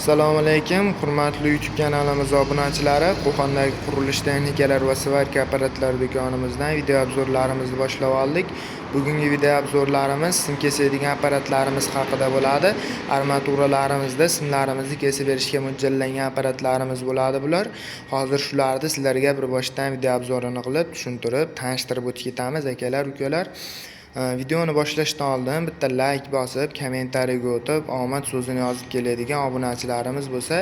Assalomu alaykum, hurmatli YouTube kanalimiz obunachilari. Qo'qondagi qurilish texnikalari va svarka apparatlari do'konimizdan video обзор larimizni boshlab oldik. Bugungi video обзор larimiz sim kesadigan apparatlarimiz haqida bo'ladi. Armaturalarimizda simlarimizni kesib berishga mo'ljallangan apparatlarimiz bo'ladi bular. Hozir shularni sizlarga bir boshdan video обзор ini qilib, tushuntirib, tanishtirib o'tib ketamiz, akalar, ukalar. Videoni boshlashdan oldin bitta layk bosib, kommentariyaga o'tib, omad so'zini yozib keladigan obunachilarimiz bo'lsa,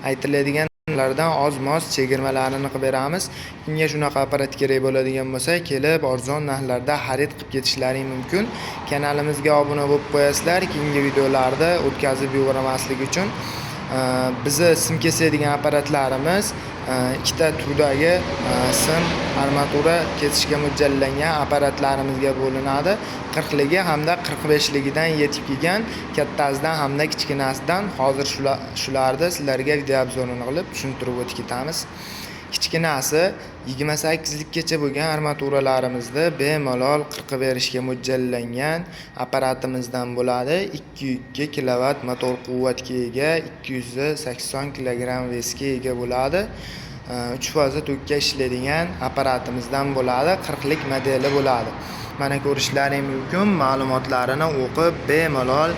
aytiladiganlardan oz-moz chegirmalarini qilib beramiz. Kimga shunaqa apparat kerak bo'ladigan bo'lsa, kelib arzon narxlarda xarid qilib ketishlaring mumkin. Kanalimizga obuna bo'lib qo'yasizlar, keyingi videolarda o'tkazib yubormaslik uchun. Bizni sim kesadigan apparatlarimiz ikkita turdagi sim armatura kesishga mo'ljallangan apparatlarimizga bo'linadi. 40 ligi hamda 45 ligidan yetib kelgan, kattasidan hamda kichkinasidan. Hozir shularni sizlarga video обзор ini qilib tushuntirib o'tib ketamiz. Kichkinasi 28 likkacha bo'lgan armaturalarimizda bemalol qirqib berishga mo'ljallangan apparatimizdan bo'ladi. 2,2 kilovat motor quvvatga ega, 280 kilogramm вес ga ega bo'ladi. 3 faza tokka ishlaydigan apparatimizdan bo'ladi, 40 lik modeli bo'ladi. Mana, ko'rishlaring mumkin, ma'lumotlarini o'qib bemalol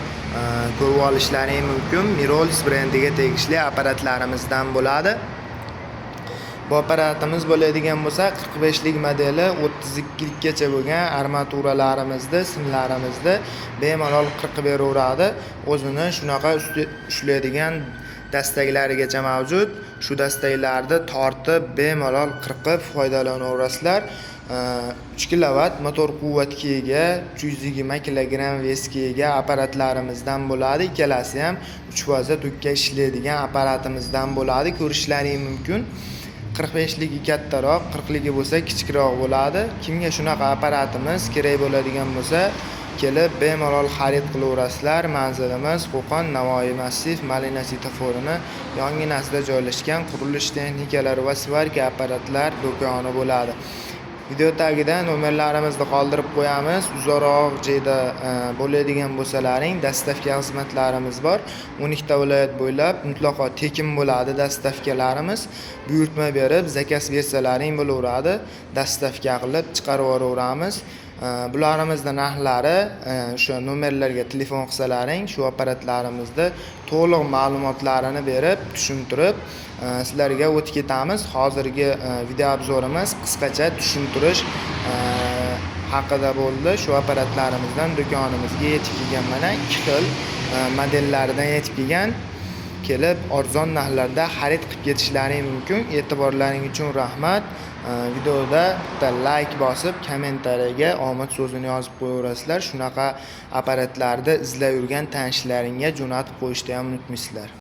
ko'rib olishlaring mumkin. Mirolis brendiga tegishli apparatlarimizdan bo'ladi. Bu apparatimiz bo'ladigan bo'lsa, 45 lik modeli, 32 likkacha bo'lgan armaturalarimizni, simlarimizni bemalol qirqib beraveradi. O'zini shunaqa usti ushlaydigan dastaklarigacha mavjud. Shu dastaklarni tortib, bemalol qirqib foydalanaverasizlar. 3 kilovat motor quvvatga ega, 320 kilogramm вес ga ega apparatlarimizdan bo'ladi. Ikkalasi ham 3 faza tokka ishlaydigan apparatimizdan bo'ladi. Ko'rishlaring mumkin, 45 ligi kattaroq, 40 ligi bo'lsa kichikroq bo'ladi. Kimga shunaqa apparatimiz kerak bo'ladigan bo'lsa, kelib bemalol xarid qilaverasizlar. Manzilimiz Qo'qon, Navoiy massiv, Malina svetoforini yonginasida joylashgan qurilish texnikalari va svarka apparatlar do'koni bo'ladi. Video tagida nomerlarimizni qoldirib qo'yamiz. Uzoqroq joyda bo'ladigan bo'lsalaring, доставка xizmatlarimiz bor. 12 ta viloyat bo'ylab mutlaqo tekin bo'ladi доставка larimiz. Buyurtma berib, заказ bersalaring bo'laveradi, доставка qilib chiqarib yuboraveramiz. Bularimizni narxlari o'sha nomerlarga telefon qilsalaring, shu apparatlarimizni to'liq ma'lumotlarini berib, tushuntirib, sizlarga o'tib ketamiz. Hozirgi video обзор imiz qisqacha tushuntirish haqida bo'ldi. Shu apparatlarimizdan do'konimizga yetib kelgan, mana, ikki xil modellaridan yetib kelgan. Kelib arzon narxlarda xarid qilib ketishlaring mumkin. E'tiborlaring uchun rahmat. Videoda bitta layk bosib, kommentariyaga omad so'zini yozib qo'yaverasizlar. Shunaqa apparatlarni izlab yurgan tanishlaringga jo'natib qo'yishni ham unutmaysizlar.